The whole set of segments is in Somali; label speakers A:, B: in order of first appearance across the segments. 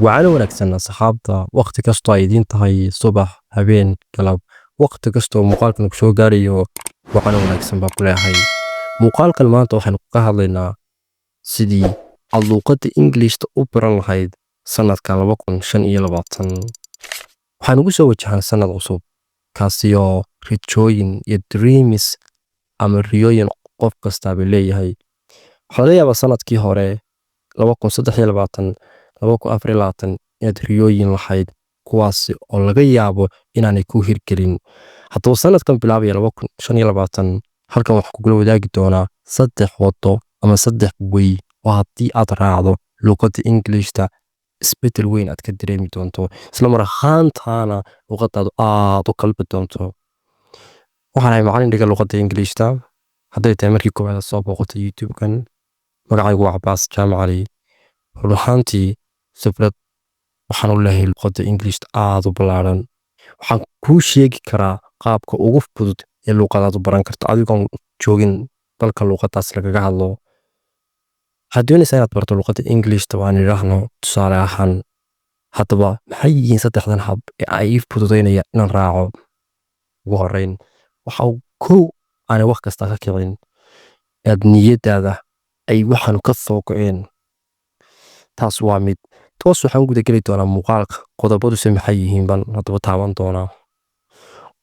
A: Wacana wanaagsan asxaabta, waqti kastoo ay idiin tahay, subax, habeen, galab, waqti kastoo muuqaalkan ku soo gaarayo, wacana wanaagsan baa ku leeyahay. Muuqaalkan maanta waxaynu ka hadlaynaa sidii aad luuqadda Ingiliishta u baran lahayd sanadka 2025. Waxaan ugu soo wajahan sanad cusub, kaasiyoo rajooyin iyo dreams ama riyooyin qof kastaaba leeyahay. Waxaa laga yaabaa sanadkii hore 2023, 2024 inaad riyooyin lahayd, kuwaasi oo laga yaabo inaanay ku hirgelin. Haddaba sanadkan bilaabaya 2025, halkan waxaan kugula wadaagi doonaa saddex wado ama saddex way oo haddii aad raacdo luuqadda Ingiliishta isbeddel weyn aad ka dareemi doonto, isla mar ahaantaana luuqadaadu aad u kalbi doonto. Waxaan ahay macallin dhiga luuqadda Ingiliishta. Hadday tahay markii koowaad aad soo booqatay YouTube-kan, magacaygu waa Cabaas Jaamac Cali. Run ahaantii khibrad waxaan u leeyahay luuqadda Ingiliishta aad u ballaaran. Waxaan kuu sheegi karaa qaabka ugu fudud ee luuqadaad u baran karto adigoon joogin dalka luuqadaas lagaga hadlo. Waxaad doonaysaa inaad barto luuqadda Ingiliishta, waan idhaahno tusaale ahaan. Haddaba maxay yihiin saddexdan hab ee ay ii fududaynaya inaan raaco? Ugu horreyn, waxa uu kow aanay wax kasta ka kicin aad niyadaada ay waxaanu ka soo go'een. Taas waa mid toos. Waxaan guda geli doonaa muuqaalka. Qodobaduse maxay yihiin baan haddaba taaban doonaa.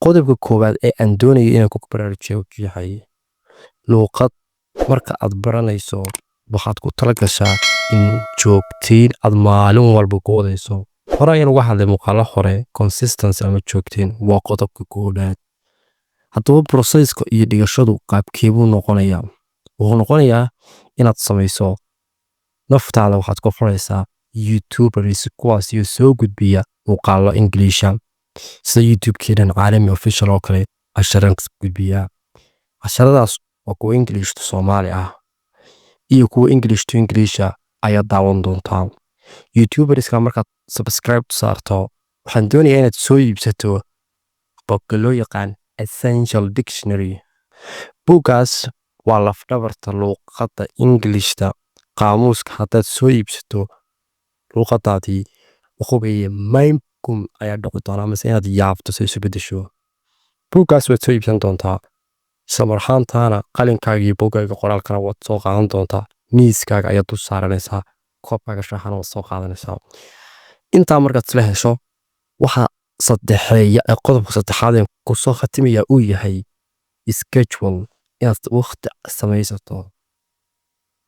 A: Qodobka koowaad ee aan doonayo inaan ku baraarujiyo wuxuu yahay: luuqad marka aad baranayso, waxaad ku tala gashaa in joogtayn aad maalin walba ku wadayso. Hore ayaan uga hadlay muuqaalo hore. Consistency ama joogtayn waa qodobka koowaad. Haddaba processka iyo dhigashadu qaabkeebuu noqonayaa? Wuxuu noqonayaa inaad samayso naftaada waxaad ku furaysaa YouTubers, kuwaas iyo soo gudbiya muuqaalo Ingiliisha, sida YouTube-keenan Caalami Official oo kale. Casharaan gudbiyaa, casharadaas waa kuwa English to Soomaali ah iyo kuwa English to Englisha ayaad daawan doontaa. YouTuberska markaad subscribe saarto, waxaan doonayaa inaad soo iibsato buugga loo yaqaan Essential Dictionary. Buuggaas waa lafdhabarta luuqadda Englishta. Qaamuuska haddaad soo iibsato, luuqadaadii wuxuubaye maymkum ayaa dhici doonaa mase inaad yaabto se isu beddesho. Buuggaas waad soo iibsan doontaa, isla mar ahaantaana qalinkaaga iyo buuggaaga qoraalkana waad soo qaadan doontaa. Miiskaaga ayaad dul saaranaysaa, koobkaaga shaaxana waad soo qaadanaysaa. Intaa markaad isla hesho, waxa saddexeeya ee qodobka saddexaad ee kusoo khatimaya uu yahay schedule, inaad waqti samaysato.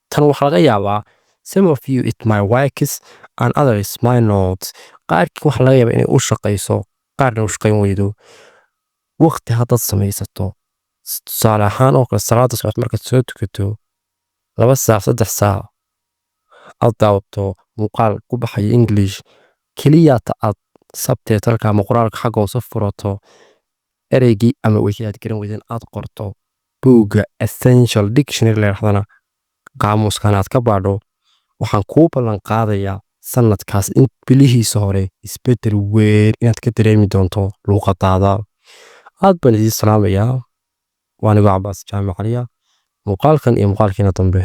A: Tan waxaa laga yaabaa some of you it might works and others might not. Qaarkii waxaa laga yaabaa inay u shaqayso, qaarna u shaqayn weydo. Waqti haddaad samaysato, tusaale ahaan oo kale, salaada subax markaad soo tukato, 2 saac, 3 saac aad daawato muuqaal ku baxaya English keliyata, aad subtitleka ama qoraalka xagga hoose furato, ereygii ama wixii aad garan weydeen aad qorto, buugga Essential Dictionary la yidhahdana qaamuuskan aad ka baadho, waxaan kuu ballan qaadayaa sanadkaas in bilihiisa hore isbeddel weyn inaad ka dareemi doonto luuqadaada. Aad baan idiin salaamayaa. Waa anigoo Cabaas Jaamac Caliya. Muuqaalkan iyo muuqaalkiina dambe.